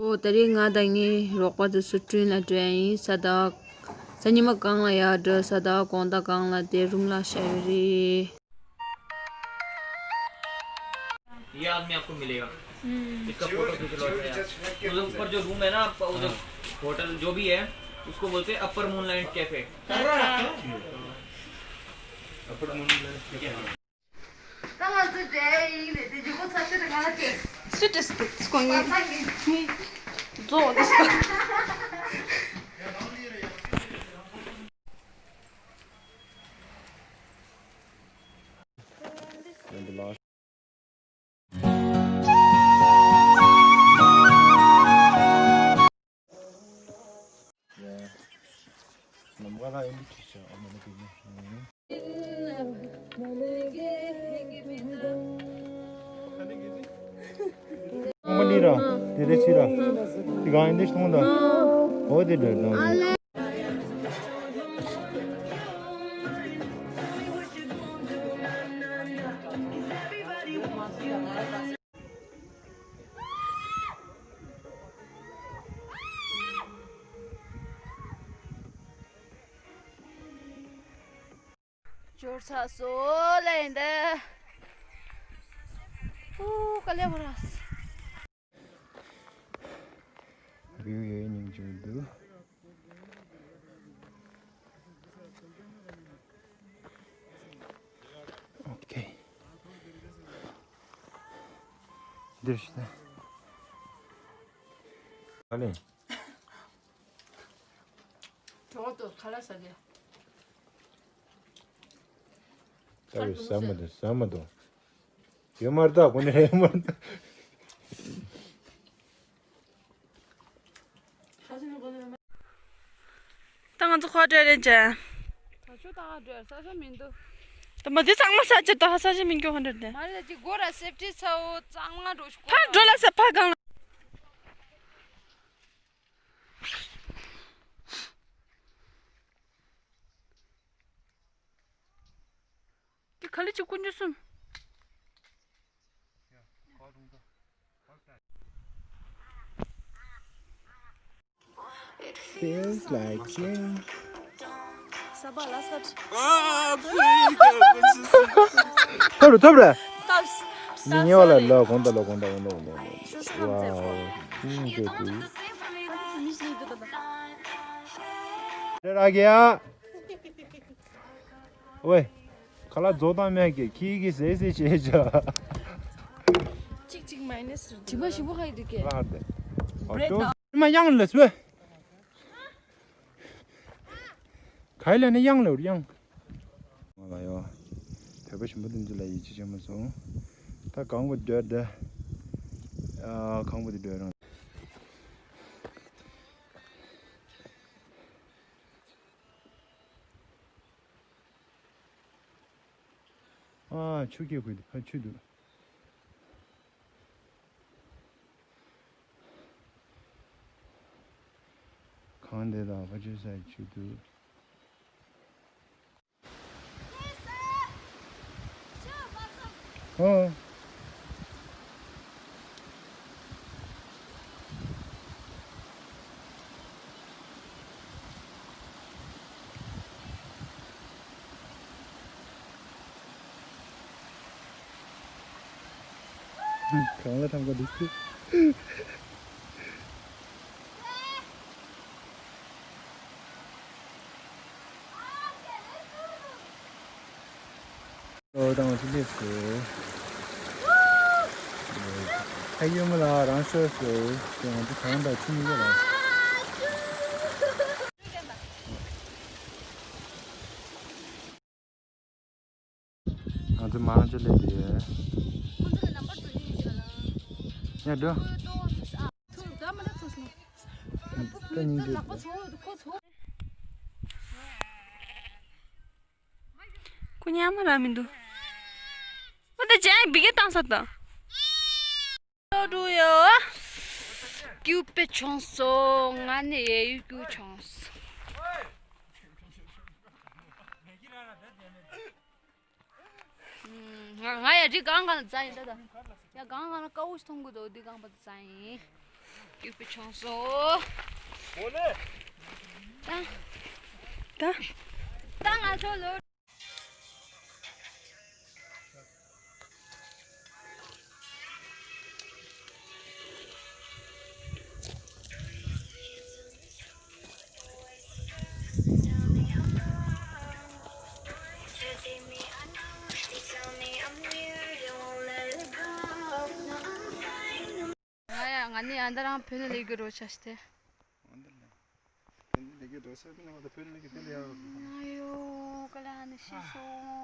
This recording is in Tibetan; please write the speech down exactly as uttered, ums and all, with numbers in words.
ཨོ་ད་རེས་ང་དང་ངའི་རོགས་པ་དེ་ཚོ་ཊེན་ལ་འགྲོ་ཡ་ཡིན། གཟའ་ཟླ་བ། གཟའ་ཉི་མ་སྒང་ལ་ཡར་འགྲོ། གཟའ་ཟླ་བ་དགོང་དག་སྒང་ལ་དེ་རུམ་ལ་བཞག་ཡོད་རེད། ये आदमी आपको मिलेगा। इसका फोटो खींच लो। उधर ऊपर जो रूम है ना, आप उधर होटल जो भी है, उसको बोलते हैं अपर moonlight cafe. Upper moonlight cafe. ད་ང་ཚོ་འདྲ་ཡིན་ལས་དེ་རྒྱུ་གོ་ཚ་ཚེ་རེ་ང་ལ་དེ། སུ་དེ་སུ་དེ་སུ་གོ་ངེ་ངེ་རྫོགས་འདི་སུ་གོ། ཁང་པ་ནི་ར། དེ་རེ་ཕྱི་ར། དེ་གང་ཡིན་དེ་གཏོང་ད། འོ་དེ་འདྲ་དང་། འབྱོར་ཚར་སོང་ལེ་འདི། ཨུ་ཀ་ལེ་བོ་ར། བིའུ་ཡོད་སྙིང་རྗེ་འདུག་ཨོ་ཁེ། འདིར་ཤི་ན། ཨ་ལེ། གྲོགས་དུ་ཁ་ལག་ཟ་གི། ས་རུ་ཟ་མ་འདུག་ཟ་མ་འདུག་ཡོད་མ་རེད་ད། གོ་ནས་ཡོད་མ་རེད་ད། ད་ང་ཚོ་ཁོ་འདྲ་རེད་ཅན། ད་ཆུ་ད་ང་འདྲ་ས་ཆ་མི་འདུག་ད་མ་དེ་གཙང་མ་ས་ཆ་ད་ས་ཆ་མི་འགྱོ་ཧ་འདྲ་དེ། མ་རེད་ཅི་སྒོ་ར་སེབ་ཏི་ཚ་བོ་གཙང་མ་འགྲོ་ཤུ་ཕར་འགྲོ་ལ་ས་ཕ་གང་ལ། དེ་ག་ལེ་ཅིག་ཀུན་སྤྱོད་གསུམ། Feels like you. ཐོབ་རེད་ཐོབ་རེད། མི་ཉེ་བ་ལ་ལ་གོང་ད་ལ་གོང་ད་གོང་ད་གོང་ད་གོང་ད། ཝའོ། ཧུང་ཀེ་ཀུ། རེ་ར་གེ་ཡ། ཝེ། ཁ་ལག་རྫོགས་དང་མེད་ཀྱི་ཁྱི་གི་ཟེ་ཟེ་བྱེད་བྱ། གཅིག་གཅིག་མའི་ནས་རེད། དྲི་མ་ཞིམ་པོ་ཁ་ཡི་འདུག་གས། ལག་དེ། བྲེད་ནོ། དྲི་མ་གཡང་ལ་སུ། ག་ཡི་ལ་ནི་གཡང་ལ་འུར་གཡང་། ང་ལ་ཡོ། བོད་པ་ཞིམ་པོ་དེ་ཚོ་ལ་ཡིད་ཆེས་བྱེད་མ་སོང་། ད་གང་གོ་སྡོད་དེ། ཨ་གང་གོ་དེ་སྡོད་རང་། ཨ་ཆུ་སྐྱེས་ཁུལ་དེ་ཕ་ཆུ་འདུག་གང་དེ་དང་ཕ་ཆུ་ས་ཆུ་འདུག་ཨོ། གང་ལ་ཐང་ག་འདུག་ཨོ་དང་ཅི་ལེགས་སོ། ཨ་ཡོད་མ་ལ་རང་ཤོར་སོ། ང་ཚོ་གང་དང་ཅི་མི་ཡོད་ར། ང་ཚོ་མང་ཆེ་སླེབས་ཡོད། ཁོང་ཚོ་ལ་ནམ་བར་དུ་ཉིད་ཡོད་ལ། ཡ་འགྲོ། ཐུག་ད་མ་ལ་ཐུག་སོང་། ད་སྙིང་རྗེ། ལག་པ་ཚོ་ཁོ་ཚོ། ཁོ་ཉལ་མ་ར་མི་འདུག་ཨོ་ད་ཅན་བི་གེ་བཏང་ས་དང་། ལོ་འགྲོ་ཡོ། ཀྱུ་པེ་ཆོང་སོ། ང་ནི་ཡེ་ཡུ་ཀྱུ་ཆོང་སོ། ང་ང་ཡ་རི་གང་གང་ལ་འཛའ་ཡིན་ད་ད། ཡ་གང་གང་ལ་དཀའ་བོ་ཞིག་མཐོང་གི་འདུག་འདི་གང་པ་འཛའ་ཡིན། སྐྱིད་པོ་བྱུང་སོང་། ད་ད་ད་ང་ཚོ་ལོ། ང་ཡ་ང་ནི་ཨ་འདི་རང་བོད་ནས་སླེབས་གི་རོ་ཆ་སྟེ། ཨ་ཡོ་ཀ་ལ་ནི་ཤི་སོང་།